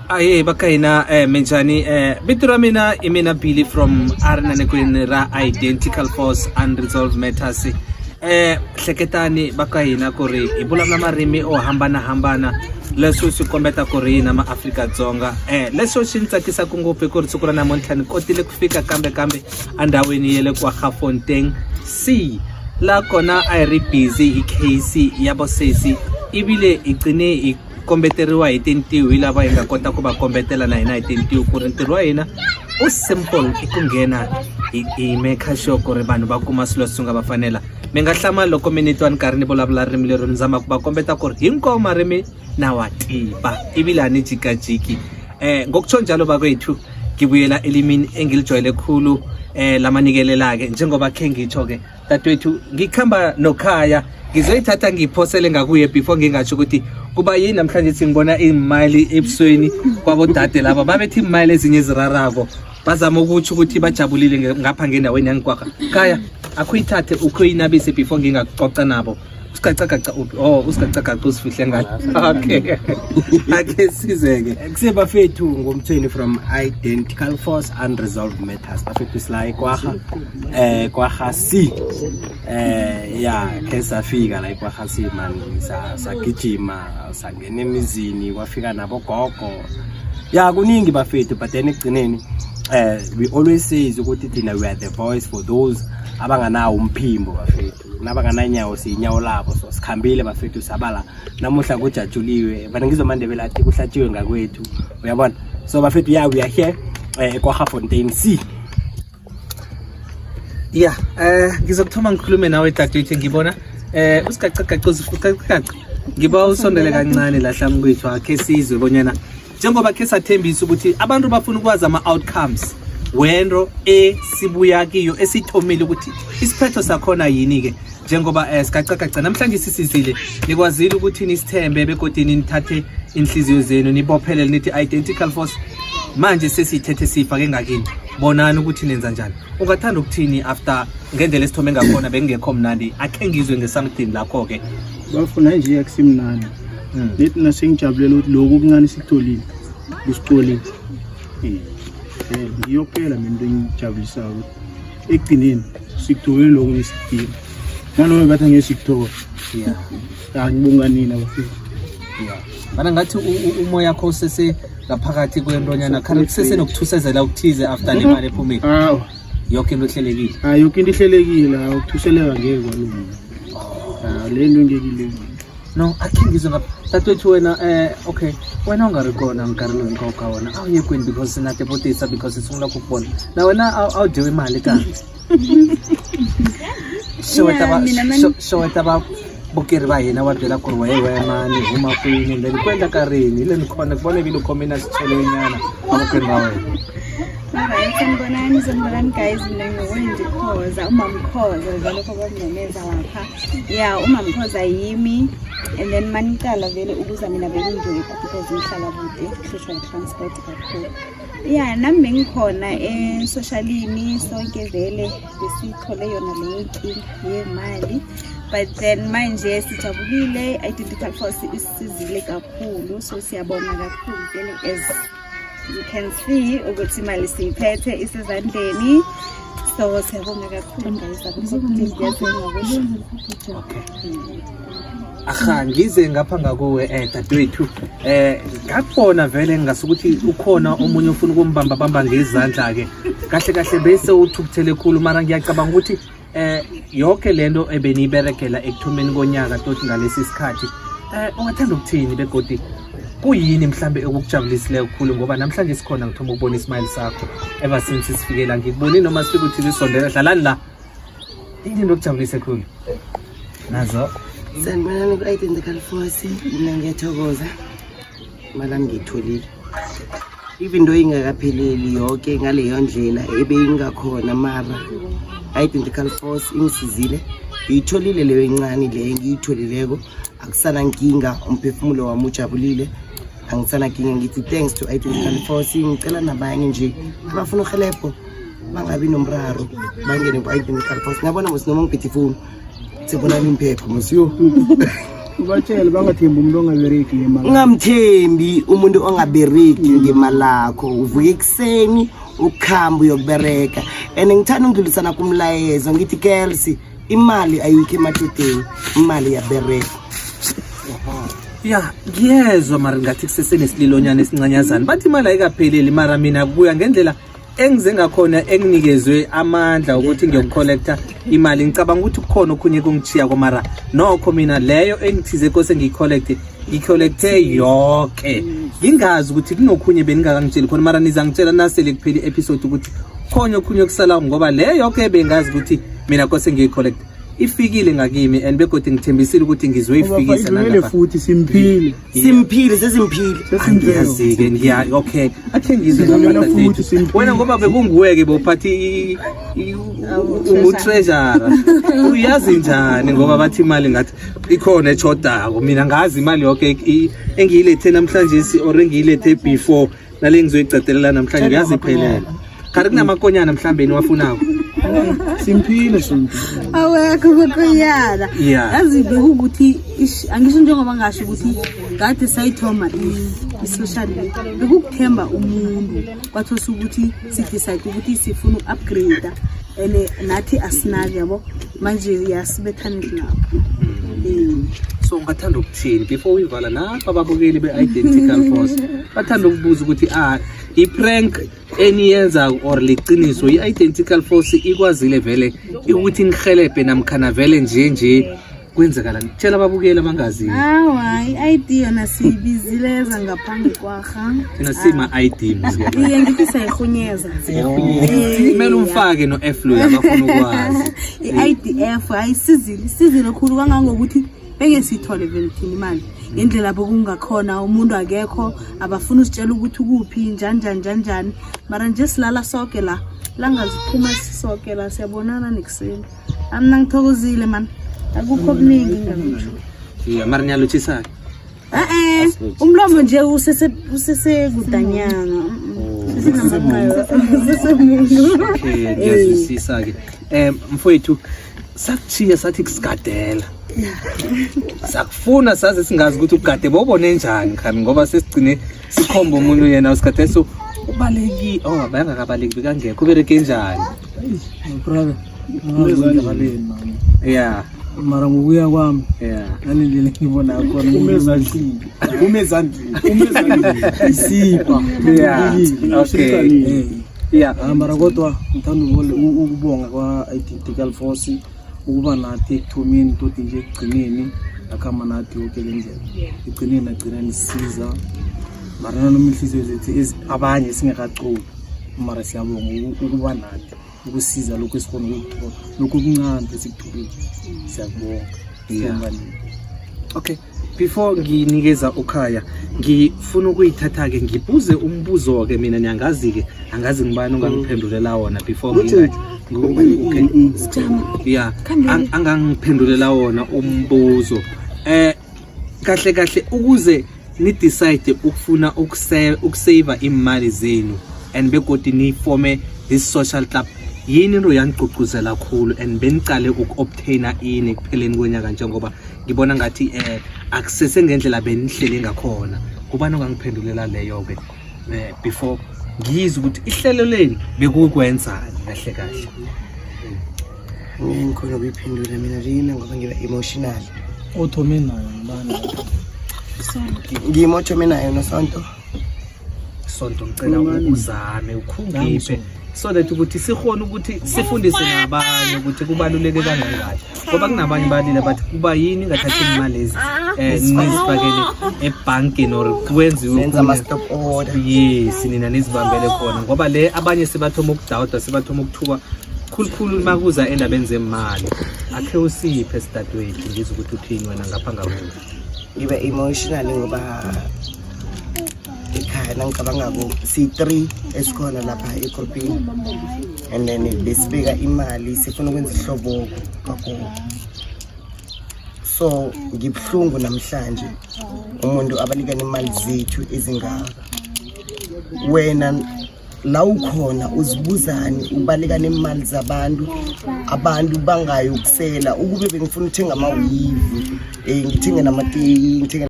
Aye va ka hina minjhani? Vito ra mina i mina Billy from arinanekweni ra Identical Force Unresolved Matters. Hleketani va ka hina ku ri hi vulavula marimi o hambanahambana, leswi swi kombeta ku ri hina maAfrika-Dzonga. Leswo swi ni tsakisaka ngopfu i ku ri siku ra namuntlha ni kotile ku fika kambe kambe endhawini ya le Kwaggafontein C, laha kona a hi ri busy hi case ya vosesi, ivile hi qine hi kombeteriwa hi tintiho hi lava hi nga kota ku va kombetela na hina hi tintiho ku ri ntirho wa hina u simple, i ku nghena hi make sure ku ri vanhu va kuma swilo leswi nga va fanela. Mi nga hlamali loko mi ni twa ni karhi ni vulavula ririmi leri, ni zama ku va kombeta ku ri hinkwawo marimi na wa tiva, ivile a ni jikajiki. Ngokutsho njalo bakwethu, ngibuyela elimini engilijwayele khulu, lamanikelela-ke, njengoba khe ngitsho-ke dadewethu, ngikhamba nokhaya, ngizoyithatha ngiyiphosele ngakuye before ngingatsho ukuthi kuba yini namhlanje singibona imali ebusweni kwabodade laba babethi imali ezinye ezirarako, bazama ukutsho ukuthi bajabulile ngapha ngendaweni yangikwakha khaya. Akhuyithathe ukhuyinabise before ngingakucoca nabo. Usigacagaca uphi? Oh, usigacagaca usifihle ngathi. Okay, ake sizeke. Kusebafethu ngomthweni from Identical Force Unresolved Matters. Bafethu, sila eKwagga, Kwagga C. Ya, ke safika la eKwagga C man, sagijima sangena emizini, kwafika nabogogo. Ya, kuningi bafethu, but then ekugcineni we always says ukuthi thina we are the voice for those abanganawo umphimbo bafethu, nabangananyawo siyinyawo labo. So sikhambile bafethu, sabala namuhla, kujatshuliwe vane ngizwe amaNdebele athi kuhlatshiwe ngakwethu, uyabona. So bafethu, yeah, we are here eKwaggafontein C. Ya, ngizokuthoma ngikhulume nawe dadewethu. Ngibona usigacagaca, usigacagaca, ngiba usondele kancane la hlami kwethu, akhe sizwe bonyana njengoba khe sathembisa ukuthi abantu bafuna ukwazi ama-outcomes wento esibuya kiyo, esithomile, ukuthi isiphetho sakhona yini-ke. Njengoba sigacagaca namhlanje sisizile, nikwazile ukuthi nisithembe begodwa nithathe inhliziyo zenu nibophelele, nithi Identical Force manje sesiyithethe siyifake ngakini, bonani ukuthi nenza njani. Ungathanda ukuthini after ngendlela esithome ngakhona bekungekho mnandi? Akhe ngizwe nge-something lakho-ke. Bafuna nje akusimnandi. Nethi nasengijabulela ukuthi lokhu okuncane sikutholile kusicolile. Ngiyo kuphela mina into engijabulisayo, ukuthi ekugcineni sikutholile lokhu besikudinga, nanoma bathi angeke sikuthola. Angibonga nina bafethu. Yeah, bana ngathi umoya wakho usese ngaphakathi kwentonyana khana kusese nokuthusezela okuthize after le mali ephumile. Hawu. Yonke into ihlelekile. Hayi, yonke into ihlelekile. Hawu, ukuthuseleka ngeke kwalunga. Hawu, le nto ngeke ilunge. No, akhe ngizwe ngapha tatwethu wena. Okay, wena u nga ri kona nkarhi lowu hinkwawo ka wona, a wu ye kwini? Because na tivutisa, because sungula ku vona na wena a wu dyiwi mali ka xeweta va Yeah, mina xeweta va vukeri va hina, wa byela ku ri wehe we mani, huma kwini, then ku endla ka rini hi le ni khona ku vona ivile u khome na xichelonyana mavokweni ra wena. Alright, sanibonani, sanibonani guys. Mina nginguWendy Khoza, uMamkhoza ngalokho kwangimemeza lapha. Yeah, uMamkhoza yimi. And then maniqala vele ukuza mina bekungibeka because ngihlala kude, kuhlushwa i-transport kakhulu. Yeah, nami bengikhona e-socialini, sonke vele besithole yona leyo nkinga yemali. But then manje sijabulile, Identical Force isizile kakhulu, so siyabonga kakhulu vele. As you can see ukuthi imali siyiphethe, isezandleni, so siyabonga kakhulu guys, akukho okuningi engingakusho. Okay, aha, ngize ngapha ngakuwe dadewethu. Ngakubona vele ngasukuthi ukhona omunye ufuna ukumbamba bamba ngezandla ke, kahle kahle bese uthukuthele khulu, mara ngiyacabanga ukuthi yonke lento ebeniyiberegela ekuthomeni konyaka toti ngalesi sikhathi, ungathanda ukuthini begodi kuyini mhlambe ekukujabulisileyo kakhulu? Ngoba namhlanje sikhona, ngithoma ukubona ismile sakho ever since sifikela, ngikuboni noma sifike uthi lisondela dlalani la. Yini into okujabulise khulu nazo? Sanibonani ku-Identical Force. Mina ngiyathokoza, imali ami ngiyitholile, even though ingakapheleli yonke ngaleyo ndlela ebeyingakhona, mara Identical Force ingisizile, ngiyitholile leyo encane leyo engiyitholileko. Akusanankinga, umphefumulo wami ujabulile, angisanankinga. Ngithi thanks to Identical Force. Ngicela nabanye nje abafuna uhelebho bangabi nomraro, bangene ku-Identical Force. Ngiyabona mos noma ngiphethe ifoni, sebonani imphepho mos yo. Ubatshele bangathembi umuntu ongaberegi ngemali. Ungamthembi umuntu ongaberegi ngemalakho. Uvuka ekuseni ukukhamba uyokubereka. And ngithanda ukudlulisana kumlayezo ngithi girls, imali ayikho emadodeni, imali iyabereka. Ya, ngiyezwa mara ngathi kusesenesililonyana esincanyazana. Bathi imali ayikapheleli mara mina kuya ngendlela engize ngakhona enginikezwe amandla ukuthi ngiyokucollecta imali. Ngicabanga ukuthi kukhona okhunye kungichiya mara nokho mina leyo engithize kose ngiyicollecte, ngicollecte yonke. Ngingazi ukuthi kunokhunye beningakangitsheli khona mara nizangitshela nasele kuphela i-episode ukuthi khona okhunye okusalayo ngoba le yonke bengazi ukuthi mina kose ngiyicollecte ifikile ngakimi and begodwa ngithembisile ukuthi ngizoyifikisa Idlulele nangapha. futhi simphile. Simphile, sesimphile. Angiyazi-ke ngiya okay akhe ngizwe Sidlulela ngapha futhi, dadethu. simphile. Wena ngoba bekunguwe-ke bowuphatha ungu-treasurer, uyazi njani ngoba bathi imali ngathi ikhona eshodako? Mina ngazi imali yoke engiyilethe namhlanje or engiyilethe before nale ngizoyicedelela namhlanje ngiyazi iphelele. Kanti kunamakonyana mhlawumbe niwafunako? Simphile, simphile. Awekho amakonyana. Yazi bekukuthi angisho njengoba ngasho ukuthi kade sayithoma i-social le, bekukuthemba umuntu kwathosa ukuthi sidecide ukuthi sifuna uku-upgrade and nathi asinaki yabo manje yasibethane lapho. So ungathanda ukuthini before uyivala napha ababukeli be-Identical Force? Bathanda ukubuza ukuthi i-prank eniyenza or liqiniso, i-Identical Force ikwazile vele ukuthi nihelebhe namkhana vele nje nje kwenzakalani? Tshela ababukeli abangaziyo. Awa, i-ID yona siyibizile eza ngaphambi kwarha. Thina sima-ID. Iye, ngithi siyayirhunyeza. Kumele umfake no-F loyo abafuna ukwazi. I-IDF ayisizile, isizile khulu kangangokuthi beke siyithole vele thina imali ngendlela bokungakhona umuntu akekho, abafuna usitshela ukuthi ukuphi, njani njani njani njani, mara nje silala soke la langaziphuma sisoke la, siyabonana nekuseni. Amna ngithokozile mani, akukho okuningi engingakutsho. Yeah, mara niyalotshisa-ke? E-e, umlomo nje usesekudanyana. Usesemuntu. Okay, ngiyazwisisa-ke. Mfowethu, sakuthiya sathi kusigadela sakufuna saze singazi ukuthi ugade bobone njani khani ngoba sesigcine sikhomba umuntu yena usigade so ubaleki. Oh, bayangakabaleki, bekangekho, ubereke njani? Brother, angazi. Mara ngokuya kwami ngalendlela engibona khona Umezandlini. Umezandlini. Umezandlini. Isipha. Ah, mara kodwa ngithanda ukubonga kwa-Identical Force ukuba nathi ekuthomeni toti nje ekugcineni akhamba nathi yoke le ndlela, ekugcineni agcina nisisiza mara nanoma inhliziyo zethu abanye singakacoli, mara siyabonga ukuba nathi, ukusiza lokhu esikhona ukukuthola, lokhu okuncane esikutholile, siyakubonga. Siyabonga nini. Okay, before nginikeza ukhaya, ngifuna ukuyithatha-ke ngibuze umbuzo-ke mina. Niyangazi-ke, angazi ngibani ongangiphendulela wona before okay. Yeah, angangiphendulela wona umbuzo. Kahle kahle ukuze ni decide ukufuna ukusave imali zenu and begodi ni-forme this social club, yini into yanigqugquzela khulu and benicale uku-obtaina ini ekupheleni konyaka, njengoba ngibona ngathi akusese ngendlela benihlele ngakhona? Kubani ongangiphendulela leyo-ke before ngiyizwe ukuthi ihlelo leni bekukwenzani kahle kahle? Ngikhona ukuyiphendula mina lena ngoba ngiba emotional. Othome nayo ngibani? Ngimo othome nayo nosonto. Sonto, ngicela uzame ukhungiphe so that ukuthi sikhone ukuthi sifundise nabanye ukuthi kubaluleke kangangani, ngoba kunabanye balile bathi kuba yini ngathathi imali lezi nizifakele ebhankini or kwenziwe Senza ama-stop order. Yes, nina nizibambele khona ngoba le abanye sebathoma ukudawuda, sebathoma ukuthuka khulukhulu makuza endabeni zemali. Akhe usiphe sidadewethu, ngizwe ukuthi uthini wena ngapha ngakuwe. Ngiba emotional ngoba ekhaya nangicabangako siyi-three esikhona lapha egrupini and then besibeka imali, sifuna ukwenza ihloboko kagogo, so ngibuhlungu namhlanje umuntu abanikana imali zethu ezingaka wena. La ukhona uzibuzani ubaleka nemali zabantu, abantu bangayokusela. Ukube bengifuna ukuthenga amawivu, ngithenge namateki, ngithenge.